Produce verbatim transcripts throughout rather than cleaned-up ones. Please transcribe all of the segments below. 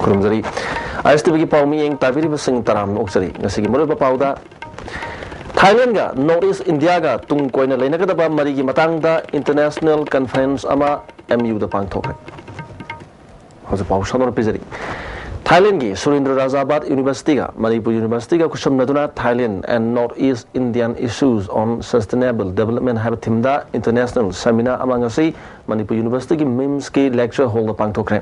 ꯈꯨꯔꯨꯝꯖꯔꯤ꯫ ꯑꯥꯏ ꯑꯦꯁ T ꯚꯤꯒꯤ ꯄꯥꯎ ꯃꯤꯠꯌꯦꯡ ꯇꯥꯕꯤꯔꯤꯕꯁꯤꯡ ꯇꯔꯥꯝꯅ ꯑꯣꯛꯆꯔꯤ꯫ ꯉꯁꯤꯒꯤ ꯃꯔꯨꯑꯣꯏꯕ ꯄꯥꯎꯗ, ꯊꯥꯏꯂꯦꯟꯒ ꯅꯣꯔꯠ ꯏꯁ ꯏꯟꯗꯤꯌꯥꯒ ꯇꯨꯡ ꯀꯣꯏꯅ ꯂꯩꯅꯒꯗꯕ ꯃꯔꯤꯒꯤ ꯃꯇꯥꯡꯗ ꯏꯟꯇꯔꯅꯦꯁꯅꯦꯜ ꯀꯟꯐꯔꯦꯟꯁ ꯑꯃ ꯑꯦꯝ ꯌꯨꯗ ꯄꯥꯡꯊꯣꯛꯈ꯭ꯔꯦ꯫ ꯍꯧꯖꯤꯛ ꯄꯥꯎ ꯁꯟꯗꯣꯛꯅ ꯄꯤꯖꯔꯤ꯫ ꯊꯥꯏꯂꯦꯟꯒꯤ ꯁꯨꯔꯦꯟꯗ꯭ꯔ ꯔꯥꯖꯥꯕꯥꯗ ꯌꯨꯅꯤꯚꯔꯁꯤꯇꯤꯒ Manipur ꯌꯨꯅꯤꯚꯔꯁꯤꯇꯤꯒ ꯈꯨꯠꯁꯝꯅꯗꯨꯅ Thailand and North East Indian Issues on Sustainable Development ꯍꯥꯏꯕ ꯊꯤꯝꯗ ꯏꯟꯇꯔꯅꯦꯁꯅꯦꯜ ꯁꯦꯃꯤꯅꯥꯔ ꯑꯃ ꯉꯁꯤ ꯃꯅꯤꯄꯨꯔ ꯌꯨꯅꯤꯚꯔꯁꯤꯇꯤꯒꯤ ꯃꯤꯝꯁꯀꯤ ꯂꯦꯛꯆꯔ ꯍꯣꯜꯗ ꯄꯥꯡꯊꯣꯛꯈ꯭ꯔꯦ꯫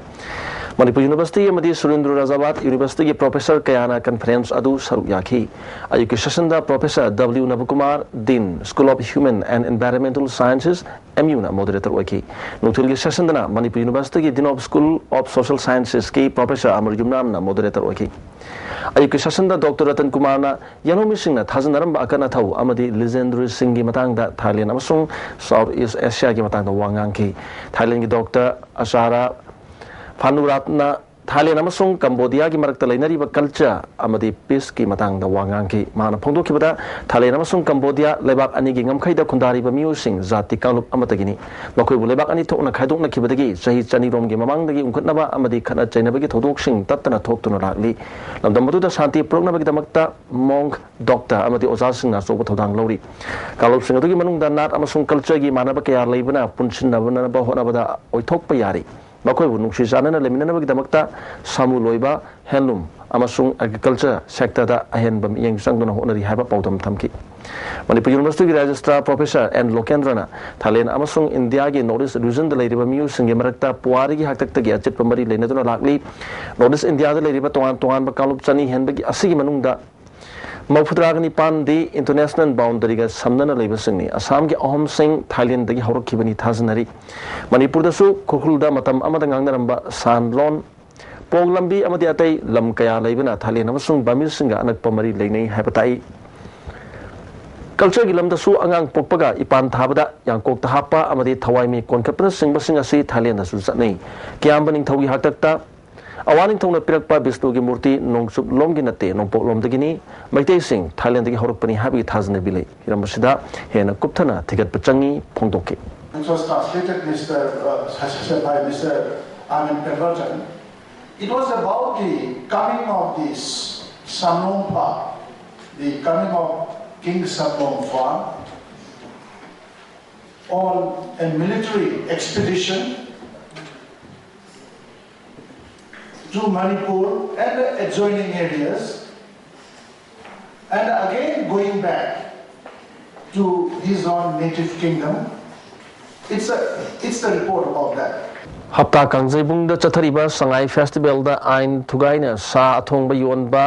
ꯃꯅꯤꯄꯨꯔ ꯌꯨꯅꯤꯚꯔꯁꯤꯇꯤ ꯑꯃꯗꯤ ꯁꯨꯔꯦꯟꯗ꯭ꯔ ꯔꯥꯖꯥꯕꯥꯗ ꯌꯨꯅꯤꯚꯔꯁꯤꯇꯤꯒꯤ ꯄ꯭ꯔꯣꯐꯦꯁꯔ ꯀꯌꯥꯅ ꯀꯟꯐꯔꯦꯟꯁ ꯑꯗꯨ ꯁꯔꯨꯛ ꯌꯥꯈꯤ꯫ ꯑꯌꯨꯛꯀꯤ ꯁꯦꯁꯟꯗ professor W Nabakumar, dean, school of human and environmental sciences, M ꯌꯨꯅ ꯃꯣꯗꯔꯦꯇꯔ ꯑꯣꯏꯈꯤ꯫ ꯅꯨꯡꯊꯤꯜꯒꯤ ꯁꯦꯁꯟꯗꯅ ꯃꯅꯤꯄꯨꯔ ꯌꯨꯅꯤꯚꯔꯁꯤꯇꯤꯒꯤ dean of school of social ꯁꯥꯏꯟꯁꯦꯁꯀꯤ ꯄ꯭ꯔꯣꯐꯦꯁꯔ ꯑꯃꯔ ꯌꯨꯝꯅꯥꯝꯅ ꯃꯣꯗꯔꯦꯇꯔ ꯑꯣꯏꯈꯤ꯫ ꯑꯌꯨꯛꯀꯤ ꯁꯦꯁꯟꯗ ꯗꯣꯛꯇꯔ ꯔꯇꯟ ꯀꯨꯃꯥꯔꯅ ꯌꯦꯜꯍꯧꯃꯤꯁꯤꯡꯅ ꯊꯥꯖꯅꯔꯝꯕ ꯑꯀꯟ ꯑꯊꯧ ꯑꯃꯗꯤ ꯂꯤꯖꯦꯟꯗ꯭ꯔꯤ ꯁꯤꯡꯒꯤ ꯃꯇꯥꯡꯗ ꯊꯥꯏꯂꯦꯟ ꯑꯃꯁꯨꯡ ꯁꯥꯎꯠ ꯏꯁ ꯑꯦꯁꯤꯌꯥꯒꯤ ꯃꯇꯥꯡꯗ ꯋꯥ ꯉꯥꯡꯈꯤ꯫ ꯊꯥꯏꯂꯦꯟꯒꯤ ꯗꯣꯛꯇꯔ ꯑꯆꯥꯔꯥ ꯐꯥꯅꯨꯔꯥꯠꯅ ꯊꯥꯏꯂꯦꯟ ꯑꯃꯁꯨꯡ ꯀꯝꯕꯣꯗꯤꯌꯥꯒꯤ ꯃꯔꯛꯇ ꯂꯩꯅꯔꯤꯕ ꯀꯜꯆꯔ ꯑꯃꯗꯤ ꯄꯤꯁꯀꯤ ꯃꯇꯥꯡꯗ ꯋꯥ ꯉꯥꯡꯈꯤ꯫ ꯃꯍꯥꯛꯅ ꯐꯣꯡꯗꯣꯛꯈꯤꯕꯗ, ꯊꯥꯏꯂꯦꯟ ꯑꯃꯁꯨꯡ ꯀꯝꯕꯣꯗꯤꯌꯥ ꯂꯩꯕꯥꯛ ꯑꯅꯤꯒꯤ ꯉꯝꯈꯩꯗ ꯈꯨꯟꯗꯥꯔꯤꯕ ꯃꯤꯑꯣꯏꯁꯤꯡ ꯖꯥꯇꯤ ꯀꯥꯡꯂꯨꯞ ꯑꯃꯠꯇꯒꯤꯅꯤ꯫ ꯃꯈꯣꯏꯕꯨ ꯂꯩꯕꯥꯛ ꯑꯅꯤ ꯊꯣꯛꯅ ꯈꯥꯏꯗꯣꯛꯅꯈꯤꯕꯗꯒꯤ ꯆꯍꯤ ꯆꯅꯤꯔꯣꯝꯒꯤ ꯃꯃꯥꯡꯗꯒꯤ ꯎꯪꯈꯠꯅꯕ ꯑꯃꯗꯤ ꯈꯠꯅ ꯆꯩꯅꯕꯒꯤ ꯊꯧꯗꯣꯛꯁꯤꯡ ꯇꯠꯇꯅ ꯊꯣꯛꯇꯨꯅ ꯂꯥꯛꯂꯤ꯫ ꯂꯝꯗꯝ ꯑꯗꯨꯗ ꯁꯥꯟꯇꯤ ꯄꯨꯔꯛꯅꯕꯒꯤꯗꯃꯛꯇ ꯃꯣꯡ, ꯗꯣꯛꯇꯔ ꯑꯃꯗꯤ ꯑꯣꯖꯥꯁꯤꯡꯅ ꯑꯆꯧꯕ ꯊꯧꯗꯥꯡ ꯂꯧꯔꯤ꯫ ꯀꯥꯡꯂꯨꯞꯁꯤꯡ ꯑꯗꯨꯒꯤ ꯃꯅꯨꯡꯗ ꯅꯥꯠ ꯑꯃꯁꯨꯡ ꯀꯜꯆꯔꯒꯤ ꯃꯥꯟꯅꯕ ꯀꯌꯥ ꯂꯩꯕꯅ ꯄꯨꯟꯁꯤꯟꯅꯕ ꯍꯣꯠꯅꯕꯗ ꯑꯣꯏꯊꯣꯛꯄ ꯌꯥꯔꯤ꯫ ꯃꯈꯣꯏꯕꯨ ꯅꯨꯡꯁꯤ ꯆꯥꯟꯅꯅ ꯂꯩꯃꯤꯟꯅꯅꯕꯒꯤꯗꯃꯛꯇ ꯁꯥꯃꯨ ꯂꯣꯏꯕ, ꯍꯦꯟꯂꯨꯝ ꯑꯃꯁꯨꯡ ꯑꯦꯒ꯭ꯔꯤꯀꯜꯆꯔ ꯁꯦꯛꯇꯔꯗ ꯑꯍꯦꯟꯕ ꯃꯤꯠꯌꯦꯡ ꯆꯪꯗꯨꯅ ꯍꯣꯠꯅꯔꯤ ꯍꯥꯏꯕ ꯄꯥꯎꯗꯝ ꯊꯝꯈꯤ꯫ ꯃꯅꯤꯄꯨꯔ ꯌꯨꯅꯤꯚꯔꯁꯤꯇꯤꯒꯤ ꯔꯦꯖꯤꯁꯇ꯭ꯔꯥꯔ ꯄ꯭ꯔꯣꯐꯦꯁꯔ ꯑꯦꯟ ꯂꯣꯀꯦꯟꯗ꯭ꯔꯅ ꯊꯥꯏꯂꯦꯟ ꯑꯃꯁꯨꯡ ꯏꯟꯗꯤꯌꯥꯒꯤ ꯅꯣꯔꯠ ꯏꯁ ꯔꯤꯖꯟꯗ ꯂꯩꯔꯤꯕ ꯃꯤꯑꯣꯏꯁꯤꯡꯒꯤ ꯃꯔꯛꯇ ꯄꯨꯋꯥꯔꯤꯒꯤ ꯍꯥꯛꯇꯛꯇꯒꯤ ꯑꯆꯦꯠꯄ ꯃꯔꯤ ꯂꯩꯅꯗꯨꯅ ꯂꯥꯛꯂꯤ꯫ ꯅꯣꯔꯠ ꯏꯁ ꯏꯟꯗꯤꯌꯥꯗ ꯂꯩꯔꯤꯕ ꯇꯣꯉꯥꯟ ꯇꯣꯉꯥꯟꯕ ꯀꯥꯡꯂꯨꯞ ꯆꯅꯤ ꯍꯦꯟꯕꯒꯤ ꯑꯁꯤꯒꯤ ꯃꯅꯨꯡꯗ ꯃꯧꯐꯨꯇꯔꯥꯒ ꯅꯤꯄꯥꯟꯗꯤ ꯏꯟꯇꯔꯅꯦꯁꯅꯦꯜ ꯕꯥꯎꯟꯗꯔꯤꯒ ꯁꯝꯅꯅ ꯂꯩꯕꯁꯤꯡꯅꯤ꯫ ꯑꯁꯥꯝꯒꯤ ꯑꯍꯣꯝꯁꯤꯡ ꯊꯥꯏꯂꯦꯟꯗꯒꯤ ꯍꯧꯔꯛꯈꯤꯕꯅꯤ ꯊꯥꯖꯅꯔꯤ꯫ ꯃꯅꯤꯄꯨꯔꯗꯁꯨ ꯈꯨꯔꯈꯨꯜꯗ ꯃꯇꯝ ꯑꯃꯗ ꯉꯥꯡꯅꯔꯝꯕ ꯁꯥꯟꯂꯣꯟ, ꯄꯣꯡ ꯂꯝꯕꯤ ꯑꯃꯗꯤ ꯑꯇꯩ ꯂꯝ ꯀꯌꯥ ꯂꯩꯕꯅ ꯊꯥꯏꯂꯦꯟ ꯑꯃꯁꯨꯡ ꯕꯔꯃꯤꯁꯤꯡꯒ ꯑꯅꯛꯄ ꯃꯔꯤ ꯂꯩꯅꯩ ꯍꯥꯏꯕ ꯇꯥꯛꯏ꯫ ꯀꯜꯆꯔꯒꯤ ꯂꯝꯗꯁꯨ ꯑꯉꯥꯡ ꯄꯣꯛꯄꯒ ꯏꯄꯥꯟ ꯊꯥꯕꯗ ꯌꯥꯡꯀꯣꯛꯇ ꯍꯥꯞꯄ ꯑꯃꯗꯤ ꯊꯋꯥꯏ ꯃꯤ ꯀꯣꯟꯈꯠꯄꯅꯆꯤꯡꯕꯁꯤꯡ ꯑꯁꯤ ꯊꯥꯏꯂꯦꯟꯗꯁꯨ ꯆꯠꯅꯩ꯫ ꯀꯤꯌꯥꯝꯕ ꯅꯤꯡꯊꯧꯒꯤ ꯍꯥꯛꯇꯛꯇ ꯑꯋꯥ ꯅꯤꯡꯊꯧꯅ ꯄꯤꯔꯛꯄ ꯕꯤꯁꯅꯨꯒꯤ ꯃꯨꯔꯇꯤ ꯅꯣꯡꯆꯨꯞꯂꯣꯝꯒꯤ ꯅꯠꯇꯦ, ꯅꯣꯡꯄꯣꯛꯂꯣꯝꯗꯒꯤꯅꯤ꯫ ꯃꯩꯇꯩꯁꯤꯡ ꯊꯥꯏꯂꯦꯟꯗꯒꯤ ꯍꯧꯔꯛꯄꯅꯤ ꯍꯥꯏꯕꯒꯤ ꯊꯥꯖꯅꯕꯤ ꯂꯩ꯫ ꯍꯤꯔꯝ ꯑꯁꯤꯗ ꯍꯦꯟꯅ ꯀꯨꯞꯊꯅ ꯊꯤꯒꯠꯄ ꯆꯪꯏ ꯐꯣꯡꯗꯣꯛꯈꯤ꯫ It was translated, Mister, uh, by Mister Armin Pemberton. It was about the coming of this Samlongpha, the coming of King Samlongpha on a military expedition to Manipur and the adjoining areas, and again going back to his own native kingdom. It's a, it's the report about that. ꯍꯞꯇꯥ ꯀꯥꯡꯖꯩꯕꯨꯡꯗ ꯆꯠꯊꯔꯤꯕ ꯁꯉꯥꯏ ꯐꯦꯁꯇꯤꯚꯦꯜꯗ ꯑꯥꯏꯟ ꯊꯨꯒꯥꯏꯅ ꯁꯥ ꯑꯊꯣꯡꯕ ꯌꯣꯟꯕ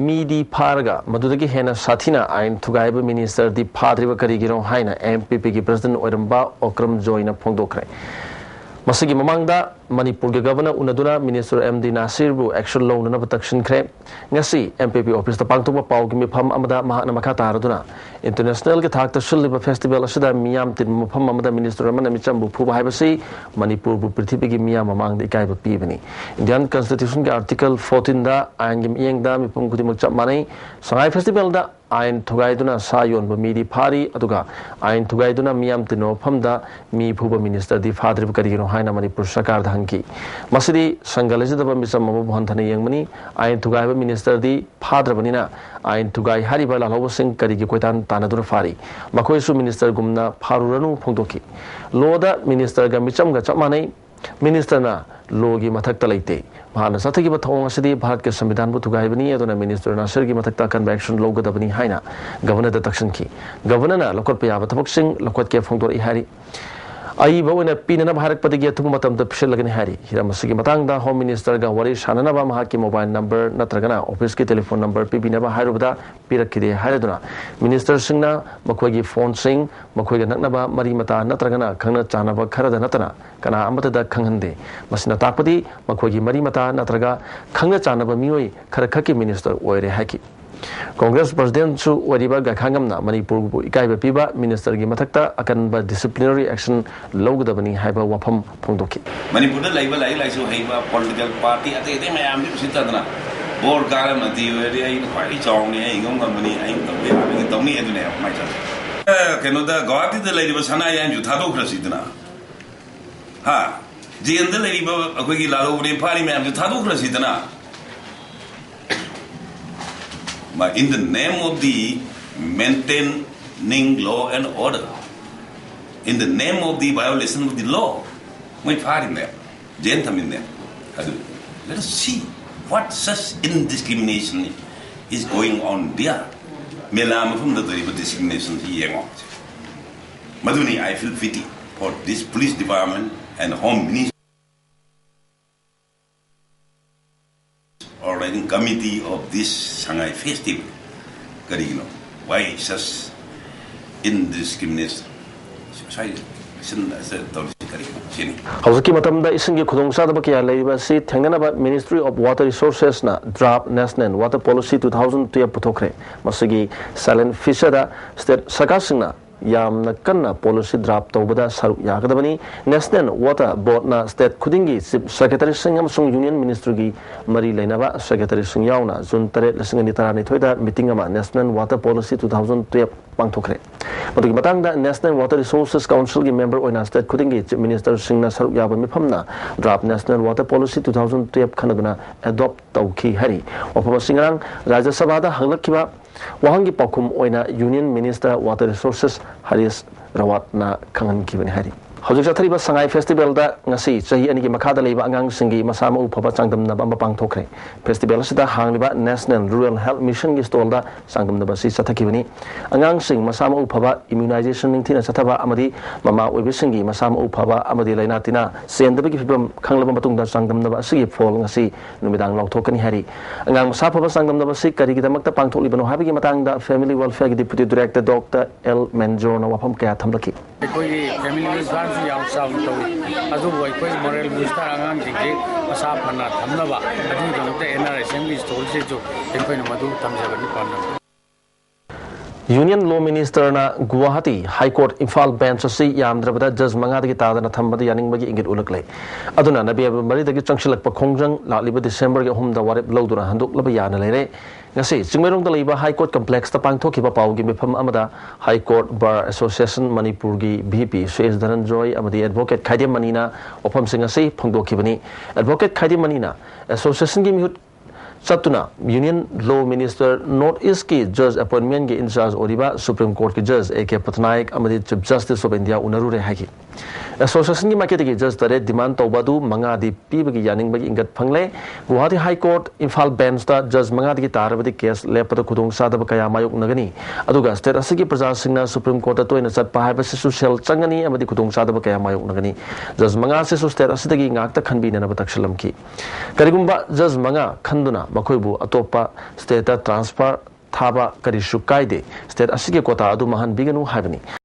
ꯃꯤꯗꯤ ꯐꯥꯔꯒ ꯃꯗꯨꯗꯒꯤ ꯍꯦꯟꯅ ꯁꯥꯊꯤꯅ ꯑꯥꯏꯟ ꯊꯨꯒꯥꯏꯕ ꯃꯤꯅꯤꯁꯇꯔꯗꯤ ꯐꯥꯗ꯭ꯔꯤꯕ ꯀꯔꯤꯒꯤꯅꯣ ꯍꯥꯏꯅ ꯑꯦꯝ ꯄꯤ ꯄꯤꯒꯤ ꯄ꯭ꯔꯁꯤꯗꯦꯟ ꯑꯣꯏꯔꯝꯕ ꯑꯣꯀ꯭ꯔꯝ ꯖꯣꯏꯅ ꯐꯣꯡꯗꯣꯛꯈ꯭ꯔꯦ꯫ ꯃꯁꯤꯒꯤ ꯃꯃꯥꯡꯗ ꯃꯅꯤꯄꯨꯔꯒꯤ ꯒꯕꯔꯅꯔ ꯎꯅꯗꯨꯅ ꯃꯤꯅꯤꯁꯇꯔ ꯑꯦꯝ ꯗꯤ ꯅꯥꯁꯤꯔꯕꯨ ꯑꯦꯛꯁꯟ ꯂꯧꯅꯅꯕ ꯇꯛꯁꯤꯟꯈ꯭ꯔꯦ꯫ ꯉꯁꯤ ꯑꯦꯝ ꯄꯤ ꯄꯤ ꯑꯣꯐꯤꯁꯇ ꯄꯥꯡꯊꯣꯛꯄ ꯄꯥꯎꯒꯤ ꯃꯤꯐꯝ ꯑꯃꯗ ꯃꯍꯥꯛꯅ ꯃꯈꯥ ꯇꯥꯔꯗꯨꯅ ꯏꯟꯇꯔꯅꯦꯁꯅꯦꯜꯒꯤ ꯊꯥꯛꯇ ꯁꯤꯜꯂꯤꯕ ꯐꯦꯁꯇꯤꯚꯦꯜ ꯑꯁꯤꯗ ꯃꯤꯌꯥꯝ ꯇꯤꯟꯕ ꯃꯐꯝ ꯑꯃꯗ ꯃꯤꯅꯤꯁꯇꯔ ꯑꯃꯅ ꯃꯤꯆꯝꯕꯨ ꯐꯨꯕ ꯍꯥꯏꯕꯁꯤ ꯃꯅꯤꯄꯨꯔꯕꯨ ꯄ꯭ꯔꯤꯊꯤꯕꯤꯒꯤ ꯃꯤꯌꯥꯝ ꯃꯃꯥꯡꯗ ꯏꯀꯥꯏꯕ ꯄꯤꯕꯅꯤ꯫ ꯏꯟꯗꯤꯌꯥꯟ ꯀꯟꯁꯇꯤꯇ꯭ꯌꯨꯁꯟꯒꯤ ꯑꯥꯔꯇꯤꯀꯜ ꯐꯣꯔꯇꯤꯟꯗ ꯑꯥꯏꯟꯒꯤ ꯃꯤꯠꯌꯦꯡꯗ ꯃꯤꯄꯨꯝ ꯈꯨꯗꯤꯡꯃꯛ ꯆꯞ ꯃꯥꯟꯅꯩ꯫ ꯁꯉꯥꯏ ꯐꯦꯁꯇꯤꯚꯦꯜꯗ ꯑꯥꯏꯟ ꯊꯨꯒꯥꯏꯗꯨꯅ ꯁꯥ ꯌꯣꯟꯕ ꯃꯤꯗꯤ ꯐꯥꯔꯤ, ꯑꯗꯨꯒ ꯑꯥꯏꯟ ꯊꯨꯒꯥꯏꯗꯨꯅ ꯃꯤꯌꯥꯝ ꯇꯤꯟꯕ ꯃꯐꯝꯗ ꯃꯤ ꯐꯨꯕ ꯃꯤꯅꯤꯁꯇꯔꯗꯤ ꯐꯥꯗ꯭ꯔꯤꯕ ꯀꯔꯤꯒꯤꯅꯣ ꯍꯥꯏꯅ ꯃꯅꯤꯄꯨꯔ ꯁꯔꯀꯥꯔꯗ ꯍꯪꯈꯤ꯫ ꯃꯁꯤꯗꯤ ꯁꯪꯒ ꯂꯩꯖꯗꯕ ꯃꯤꯆꯝ ꯑꯃꯕꯨ ꯍꯟꯊꯅ ꯌꯦꯡꯕꯅꯤ꯫ ꯑꯥꯏꯟ ꯊꯨꯒꯥꯏꯕ ꯃꯤꯅꯤꯁꯇꯔꯗꯤ ꯐꯥꯗ꯭ꯔꯕꯅꯤꯅ ꯑꯥꯏꯟ ꯊꯨꯒꯥꯏ ꯍꯥꯏꯔꯤꯕ ꯂꯥꯜꯍꯧꯕꯁꯤꯡ ꯀꯔꯤꯒꯤ ꯀꯣꯏꯇꯥꯟ ꯇꯥꯟꯅꯗꯨꯅ ꯐꯥꯔꯤ? ꯃꯈꯣꯏꯁꯨ ꯃꯤꯅꯤꯁꯇꯔꯒꯨꯝꯅ ꯐꯥꯔꯨꯔꯅꯨ ꯐꯣꯡꯗꯣꯛꯈꯤ꯫ ꯂꯣꯗ ꯃꯤꯅꯤꯁꯇꯔꯒ ꯃꯤꯆꯝꯒ ꯆꯞ ꯃꯥꯟꯅꯩ꯫ ꯃꯤꯅꯤꯁꯇꯔꯅ ꯂꯣꯒꯤ ꯃꯊꯛꯇ ꯂꯩꯇꯦ꯫ ꯃꯍꯥꯛꯅ ꯆꯠꯊꯈꯤꯕ ꯊꯧꯑꯣꯡ ꯑꯁꯤꯗꯤ ꯚꯥꯔꯠꯀꯤ ꯁꯪꯕꯤꯙꯥꯟꯕꯨ ꯊꯨꯒꯥꯏꯕꯅꯤ, ꯑꯗꯨꯅ ꯃꯤꯅꯤꯁꯇꯔ ꯅꯥꯁꯤꯔꯒꯤ ꯃꯊꯛꯇ ꯑꯀꯟꯕ ꯑꯦꯛꯁꯟ ꯂꯧꯒꯗꯕꯅꯤ ꯍꯥꯏꯅ ꯒꯕꯔꯅꯔꯗ ꯇꯛꯁꯤꯟꯈꯤ꯫ ꯒꯕꯔꯅꯔꯅ ꯂꯧꯈꯠꯄ ꯌꯥꯕ ꯊꯕꯛꯁꯤꯡ ꯂꯧꯈꯠꯀꯦ ꯐꯣꯡꯗꯣꯔꯛꯏ ꯍꯥꯏꯔꯤ꯫ ꯑꯏꯕ ꯑꯣꯏꯅ ꯄꯤꯅꯅꯕ ꯍꯥꯏꯔꯛꯄꯗꯒꯤ ꯑꯊꯨꯕ ꯃꯇꯝꯗ ꯄꯤꯁꯤꯜꯂꯒꯅꯤ ꯍꯥꯏꯔꯤ꯫ ꯍꯤꯔꯝ ꯑꯁꯤꯒꯤ ꯃꯇꯥꯡꯗ ꯍꯣꯝ ꯃꯤꯅꯤꯁꯇꯔꯒ ꯋꯥꯔꯤ ꯁꯥꯅꯅꯕ ꯃꯍꯥꯛꯀꯤ ꯃꯣꯕꯥꯏꯜ ꯅꯝꯕꯔ ꯅꯠꯇ꯭ꯔꯒꯅ ꯑꯣꯐꯤꯁꯀꯤ ꯇꯦꯂꯤꯐꯣꯟ ꯅꯝꯕꯔ ꯄꯤꯕꯤꯅꯕ ꯍꯥꯏꯔꯨꯕꯗ ꯄꯤꯔꯛꯈꯤꯗꯦ ꯍꯥꯏꯔꯗꯨꯅ ꯃꯤꯅꯤꯁꯇꯔꯁꯤꯡꯅ ꯃꯈꯣꯏꯒꯤ ꯐꯣꯟꯁꯤꯡ ꯃꯈꯣꯏꯒ ꯅꯛꯅꯕ ꯃꯔꯤ ꯃꯇꯥ ꯅꯠꯇ꯭ꯔꯒꯅ ꯈꯪꯅ ꯆꯥꯟꯅꯕ ꯈꯔꯗ ꯅꯠꯇꯅ ꯀꯅꯥ ꯑꯃꯠꯇꯗ ꯈꯪꯍꯟꯗꯦ꯫ ꯃꯁꯤꯅ ꯇꯥꯛꯄꯗꯤ ꯃꯈꯣꯏꯒꯤ ꯃꯔꯤ ꯃꯇꯥ ꯅꯠꯇ꯭ꯔꯒ ꯈꯪꯅ ꯆꯥꯟꯅꯕ ꯃꯤꯑꯣꯏ ꯈꯔꯈꯛꯀꯤ ꯃꯤꯅꯤꯁꯇꯔ ꯑꯣꯏꯔꯦ ꯍꯥꯏꯈꯤ꯫ ꯀꯣꯡꯒ꯭ꯔꯦꯁ ꯄ꯭ꯔꯁꯤꯗꯦꯟꯠꯁꯨ ꯑꯣꯏꯔꯤꯕ ꯒꯥꯏꯈꯥꯉꯝꯅ ꯃꯅꯤꯄꯨꯔꯕꯨ ꯏꯀꯥꯏꯕ ꯄꯤꯕ ꯃꯤꯅꯤꯁꯇꯔꯒꯤ ꯃꯊꯛꯇ ꯑꯀꯟꯕ ꯗꯤꯁꯤꯄ꯭ꯂꯤꯅꯔꯤ ꯑꯦꯛꯁꯟ ꯂꯧꯒꯗꯕꯅꯤ ꯍꯥꯏꯕ ꯋꯥꯐꯝ ꯐꯣꯡꯗꯣꯛꯈꯤ꯫ ꯃꯅꯤꯄꯨꯔꯗ ꯂꯩꯕ ꯂꯥꯏꯔꯤꯛ ꯂꯥꯏꯁꯨ ꯍꯩꯕ ꯄꯣꯂꯤꯇꯤꯀꯦꯜ ꯄꯥꯔꯇꯤ ꯑꯇꯩ ꯑꯇꯩ ꯃꯌꯥꯝꯗꯤ ꯎꯁꯤꯠꯇꯗꯅ ꯕꯣꯔ ꯀꯥꯔ ꯃꯟꯇ꯭ꯔꯤ ꯑꯣꯏꯔꯗꯤ ꯑꯩꯅ ꯈ꯭ꯋꯥꯏꯗꯒꯤ ꯆꯥꯎꯅꯤ, ꯑꯩ ꯉꯝ ꯉꯝꯕꯅꯤ, ꯑꯩꯅ ꯇꯧꯕ ꯌꯥꯕꯅꯤ, ꯇꯧꯅꯤ ꯑꯗꯨꯅꯦꯕ ꯃꯥꯏ ꯆꯠꯁꯦ꯫ ꯀꯩꯅꯣꯗ ꯒꯧꯍꯥꯇꯤꯗ ꯂꯩꯔꯤꯕ ꯁꯅꯥ ꯌꯥꯏꯁꯨ ꯊꯥꯗꯣꯛꯈ꯭ꯔꯁꯤꯗꯅ꯫ ꯍꯥ? ꯖꯦꯜꯗ ꯂꯩꯔꯤꯕ ꯑꯩꯈꯣꯏꯒꯤ ꯂꯥꯜꯍꯧꯕꯅꯦ ꯐꯥꯔꯤ ꯃꯌꯥꯝꯁꯦ ꯊꯥꯗꯣꯛꯈ꯭ꯔꯁꯤꯗꯅ꯫ In the name of the maintaining law and order, in the name of the violation of the law, ꯃꯣꯏ ꯐꯥꯔꯤꯅꯦ, ꯖꯦꯜ ꯊꯝꯃꯤꯅꯦ꯫ ꯑꯗꯨ let us see what such indiscrimination is going on there. ꯃꯦꯂꯥ ꯃꯐꯝꯗ ꯇꯧꯔꯤꯕ discriminationꯁꯤ ꯌꯦꯡꯉꯣ꯫ ꯃꯗꯨꯅꯤ I feel pity for this police department and home ministry organizing committee of this Sangai festival. ꯀꯔꯤꯒꯤꯅꯣ? Why such indiscrimination? ꯁ꯭ꯋꯥꯏ ꯁꯤꯟ ꯑꯁꯤ ꯇꯧꯔꯤꯁꯤ ꯀꯔꯤꯒꯤꯅꯣ? ꯁꯤꯅꯤ꯫ ꯍꯧꯖꯤꯛꯀꯤ ꯃꯇꯝꯗ ꯏꯁꯤꯡꯒꯤ ꯈꯨꯗꯣꯡꯆꯥꯗꯕ ꯀꯌꯥ ꯂꯩꯔꯤꯕ ꯑꯁꯤ ꯊꯦꯡꯅꯅꯕ Ministry of Water Resourcesꯅ draft National Water Policy two thousand twelve ꯄꯨꯊꯣꯛꯈ꯭ꯔꯦ꯫ ꯃꯁꯤꯒꯤ silent featureꯗ state ꯁꯔꯀꯥꯔꯁꯤꯡꯅ ꯌꯥꯝꯅ ꯀꯟꯅ policy draft ꯇꯧꯕꯗ ꯁꯔꯨꯛ ꯌꯥꯒꯗꯕꯅꯤ꯫ National Water Boardꯅ state ꯈꯨꯗꯤꯡꯒꯤ chief secretaryꯁꯤꯡ ꯑꯃꯁꯨꯡ union ministryꯒꯤ ꯃꯔꯤ ꯂꯩꯅꯕ secretaryꯁꯤꯡ ꯌꯥꯎꯅ June ꯇꯔꯦꯠ, ꯂꯤꯁꯤꯡ ꯑꯅꯤ ꯇꯔꯥꯅꯤꯊꯣꯏꯗ meeting ꯑꯃ National Water Policy two thousand twelve ꯄꯥꯡꯊꯣꯛꯈ꯭ꯔꯦ꯫ ꯃꯗꯨꯒꯤ ꯃꯇꯥꯡꯗ National Water Resources Councilꯒꯤ member ꯑꯣꯏꯅ state ꯈꯨꯗꯤꯡꯒꯤ chief ministerꯁꯤꯡꯅ ꯁꯔꯨꯛ ꯌꯥꯕ ꯃꯤꯐꯝꯅ draft National Water Policy two thousand twelve ꯈꯟꯅꯗꯨꯅ adopt ꯇꯧꯈꯤ ꯍꯥꯏꯔꯤ꯫ ꯋꯥꯐꯝ ꯑꯁꯤ ꯉꯔꯥꯡ ꯔꯥꯖ꯭ꯌ ꯁꯚꯥꯗ ꯍꯪꯂꯛꯈꯤꯕ ꯋꯥꯍꯪꯒꯤ ꯄꯥꯎꯈꯨꯝ ꯑꯣꯏꯅ Union Minister Water Resources Harish ꯔꯥꯋꯠꯅ ꯈꯪꯍꯟꯈꯤꯕꯅꯤ ꯍꯥꯏꯔꯤ꯫ ꯍꯧꯖꯤꯛ ꯆꯠꯊꯔꯤꯕ ꯁꯉꯥꯏ festivalꯗ ꯉꯁꯤ ꯆꯍꯤ ꯑꯅꯤꯒꯤ ꯃꯈꯥꯗ ꯂꯩꯕ ꯑꯉꯥꯡꯁꯤꯡꯒꯤ ꯃꯁꯥ ꯃꯎ ꯐꯕ ꯆꯥꯡꯗꯝꯅꯕ ꯑꯃ ꯄꯥꯡꯊꯣꯛꯈ꯭ꯔꯦ꯫ Festival ꯑꯁꯤꯗ ꯍꯥꯡꯂꯤꯕ National Rural Health Missionꯒꯤ stallꯗ ꯆꯥꯡꯗꯝꯅꯕ ꯑꯁꯤ ꯆꯠꯊꯈꯤꯕꯅꯤ꯫ ꯑꯉꯥꯡꯁꯤꯡ ꯃꯁꯥ ꯃꯎ ꯐꯕ, immunization ꯅꯤꯡꯊꯤꯅ ꯆꯠꯊꯕ ꯑꯃꯗꯤ ꯃꯃꯥ ꯑꯣꯏꯕꯁꯤꯡꯒꯤ ꯃꯁꯥ ꯃꯎ ꯐꯕ ꯑꯃꯗꯤ ꯂꯥꯏꯅꯥ ꯇꯤꯟꯅꯥ ꯆꯦꯟꯗꯕꯒꯤ ꯐꯤꯕꯝ ꯈꯪꯂꯕ ꯃꯇꯨꯡꯗ ꯆꯥꯡꯗꯝꯅꯕ ꯑꯁꯤꯒꯤ ꯐꯣꯜ ꯉꯁꯤ ꯅꯨꯃꯤꯗꯥꯡ ꯂꯥꯎꯊꯣꯛꯀꯅꯤ ꯍꯥꯏꯔꯤ꯫ ꯑꯉꯥꯡ ꯃꯁꯥ ꯐꯕ ꯆꯥꯡꯗꯝꯅꯕ ꯑꯁꯤ ꯀꯔꯤꯒꯤꯗꯃꯛꯇ ꯄꯥꯡꯊꯣꯛꯂꯤꯕꯅꯣ ꯍꯥꯏꯕꯒꯤ ꯃꯇꯥꯡꯗ Family Welfareꯒꯤ Deputy Director Doctor ꯑꯦꯜ ꯃꯦꯟꯖꯣꯔꯅ ꯋꯥꯐꯝ ꯀꯌꯥ ꯊꯝꯂꯛꯈꯤ꯫ ꯑꯩꯈꯣꯏꯒꯤ Family Welfareꯁꯨ ꯌꯥꯝ ꯆꯥꯎꯅ ꯇꯧꯏ, ꯑꯗꯨꯕꯨ ꯑꯩꯈꯣꯏ moral booster ꯑꯉꯥꯡꯁꯤꯡꯁꯤ ꯃꯁꯥ ꯐꯅ ꯊꯝꯅꯕ ꯑꯗꯨꯒꯤꯗꯃꯛꯇ N R S Mꯒꯤ stallꯁꯤꯁꯨ ꯑꯩꯈꯣꯏꯅ ꯃꯗꯨ ꯊꯝꯖꯕꯅꯤ ꯄꯥꯟꯗꯝ꯫ Union Law Ministerꯅ Guwahati High Court Imphal Bench ꯑꯁꯤ ꯌꯥꯝꯗ꯭ꯔꯕꯗ ꯖꯖ ꯃꯉꯥꯗꯒꯤ ꯇꯥꯗꯅ ꯊꯝꯕꯗ ꯌꯥꯅꯤꯡꯕꯒꯤ ꯏꯪꯒꯤꯠ ꯎꯠꯂꯛꯂꯦ꯫ ꯑꯗꯨꯅ ꯅꯕꯦꯝꯕꯔ ꯃꯔꯤꯗꯒꯤ ꯆꯪꯁꯤꯜꯂꯛꯄ ꯈꯣꯡꯖꯪ ꯂꯥꯛꯂꯤꯕ ꯗꯤꯁꯦꯝꯕꯔꯒꯤ ꯑꯍꯨꯝꯗ ꯋꯥꯔꯦꯞ ꯂꯧꯗꯨꯅ ꯍꯟꯗꯣꯛꯂꯕ ꯌꯥꯅ ꯂꯩꯔꯦ꯫ ꯉꯁꯤ ꯆꯤꯡꯃꯩꯔꯣꯡꯗ ꯂꯩꯕ High Court Complexꯇ ꯄꯥꯡꯊꯣꯛꯈꯤꯕ ꯄꯥꯎꯒꯤ ꯃꯤꯐꯝ ꯑꯃꯗ High Court Bar Association ꯃꯅꯤꯄꯨꯔꯒꯤ ꯚꯤ ꯄꯤ ꯁꯨꯔꯦꯁ ꯙꯅꯟꯖꯣꯏ ꯑꯃꯗꯤ Advocate ꯈꯥꯏꯗꯦꯝ ꯃꯅꯤꯅ ꯋꯥꯐꯝꯁꯤꯡ ꯑꯁꯤ ꯐꯣꯡꯗꯣꯛꯈꯤꯕꯅꯤ꯫ Advocate ꯈꯥꯏꯗꯦꯝ ꯃꯅꯤꯅ Associationꯒꯤ ꯃꯤꯍꯨꯠ ꯆꯠꯇꯨꯅ Union Law Minister North Eastꯀꯤ ꯖꯖ ꯑꯦꯄꯣꯏꯟꯃꯦꯟꯒꯤ ꯏꯟꯆꯥꯔꯖ ꯑꯣꯏꯔꯤꯕ Supreme Courtꯀꯤ ꯖꯖ ꯑꯦ ꯀꯦ ꯄꯇꯅꯥꯌꯛ ꯑꯃꯗꯤ Chief Justice of India ꯎꯅꯔꯨꯔꯦ ꯍꯥꯏꯈꯤ꯫ Associationꯒꯤ ꯃꯥꯏꯀꯩꯗꯒꯤ ꯖꯖ ꯇꯔꯦꯠ ꯗꯤꯃꯥꯟ ꯇꯧꯕ ꯑꯗꯨ ꯃꯉꯥꯗꯤ ꯄꯤꯕꯒꯤ ꯌꯥꯅꯤꯡꯕꯒꯤ ꯏꯪꯒꯠ ꯐꯪꯂꯦ꯫ ꯒꯨꯋꯥꯍꯥꯇꯤ High Court Imphal Benchꯇ ꯖꯖ ꯃꯉꯥꯗꯒꯤ ꯇꯥꯔꯕꯗꯤ ꯀꯦꯁ ꯂꯦꯞꯄꯗ ꯈꯨꯗꯣꯡꯆꯥꯗꯕ ꯀꯌꯥ ꯃꯥꯌꯣꯛꯅꯒꯅꯤ꯫ ꯑꯗꯨꯒ ꯁ꯭ꯇꯦꯠ ꯑꯁꯤꯒꯤ ꯄ꯭ꯔꯖꯥꯁꯤꯡꯅ Supreme Courtꯇ ꯇꯣꯏꯅ ꯆꯠꯄ ꯍꯥꯏꯕꯁꯤꯁꯨ ꯁꯦꯜ ꯆꯪꯒꯅꯤ ꯑꯃꯗꯤ ꯈꯨꯗꯣꯡꯆꯥꯗꯕ ꯀꯌꯥ ꯃꯥꯌꯣꯛꯅꯒꯅꯤ꯫ ꯖꯖ ꯃꯉꯥꯁꯤꯁꯨ ꯁ꯭ꯇꯦꯠ ꯑꯁꯤꯗꯒꯤ ꯉꯥꯛꯇ ꯈꯟꯕꯤꯅꯅꯕ ꯇꯛꯁꯤꯜꯂꯝꯈꯤ꯫ ꯀꯔꯤꯒꯨꯝꯕ ꯖꯖ ꯃꯉꯥ ꯈꯟꯗꯨꯅ ꯃꯈꯣꯏꯕꯨ ꯑꯇꯣꯞꯄ ꯁ꯭ꯇꯦꯠꯇ ꯇ꯭ꯔꯥꯟꯁꯐꯔ ꯊꯥꯕ ꯀꯔꯤꯁꯨ ꯀꯥꯏꯗꯦ꯫ ꯁ꯭ꯇꯦꯠ ꯑꯁꯤꯒꯤ ꯀꯣꯇꯥ ꯑꯗꯨ ꯃꯥꯡꯍꯟꯕꯤꯒꯅꯨ ꯍꯥꯏꯕꯅꯤ꯫